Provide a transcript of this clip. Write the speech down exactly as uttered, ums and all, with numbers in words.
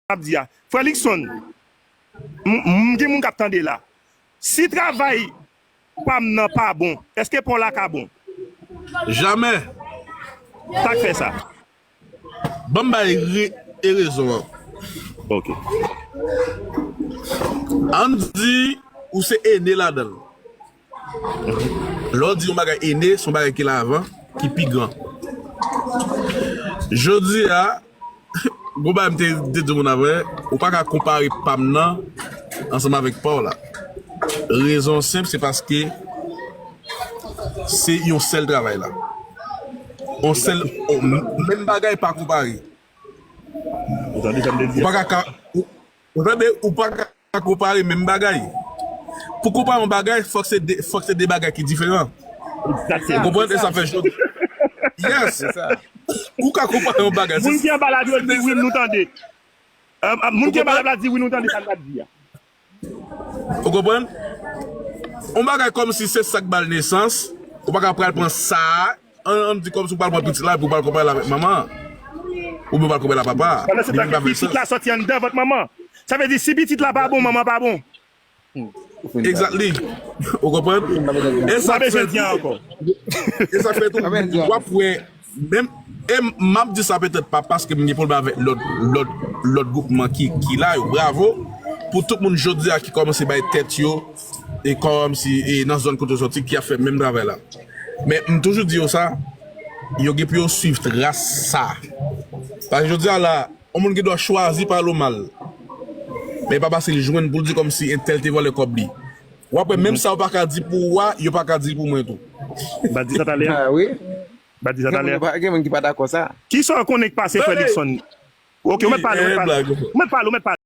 ap di a. Frè Luckson, m, m gen moun k ap tande la. Si travay pa m nan pa bon, èske pa w la ka bon? Jamè. Sa k fè sa? Ban m bay re, e rezon an. Ok. Ann di ou se ene ladan l. Lè w di yon bagay ene, se yon bagay ki la avan, ki pi gran. Jodi a, gon bagay m te, te di moun avan, ou pa ka konpare pa m nan ansanm avèk pa w la. Rezon senp, se paske se yon sèl travay la. Yon sèl, menm bagay pa konpare. Ou tande sa m te di? Ou pa ka, ka ou, ou tande, ou pa ka konpare menm bagay. Pou konpare yon bagay, fòk se de, fòk se de bagay ki diferan. Ou konprann? E sa fè jodi. Yes. Ou ka konpare yon bagay. Moun ki anba la di wi, nou tande. Moun ki anba la di wi, nou tande sa l ap di a. Ou konprann? Yon bagay kòmsi se sa k ba l nesans, ou pa ka pral pran sa a, an, an di kòmsi ou pral pran pitit la, epi ou pral konpare l avèk manman an. Oubyen ou pral konpare l a papa a. Pandan se tan ke pitit la sòti anndan vant manman. Sa vle di, si pitit la pa bon, manman pa bon. Exactly. Ou konprann? E sa k fè tou, w ap wè, menm, e m ap di sa petèt pa paske m gen pwoblèm avèk lòt, lòt, lòt gwoupman ki, ki la, yo bravo pou tout moun jodi a ki kòmanse bay tèt yo, e kòmsi, e nan zòn kote yo sòti, ki ap fè menm travay la. Men m toujou di yo sa, yo gen pou yo swiv tras sa. Paske jodi a la, yon moun gen dwa chwazi pale w mal. Men e pa paske l jwenn pou l di kòmsi entèl te vòlè kòb li. W ap wè, menm sa w pa ka di pou ou a, yo pa ka di pou mwen tou. M pa t di sa talè. Ah wi. M pa t di sa talè. Gen moun ki pa dakò sa. Kisa w konnen k pase, frè Luckson? Ok, ou mèt pale, ou mèt pale. Ou mèt pale, ou mèt pale.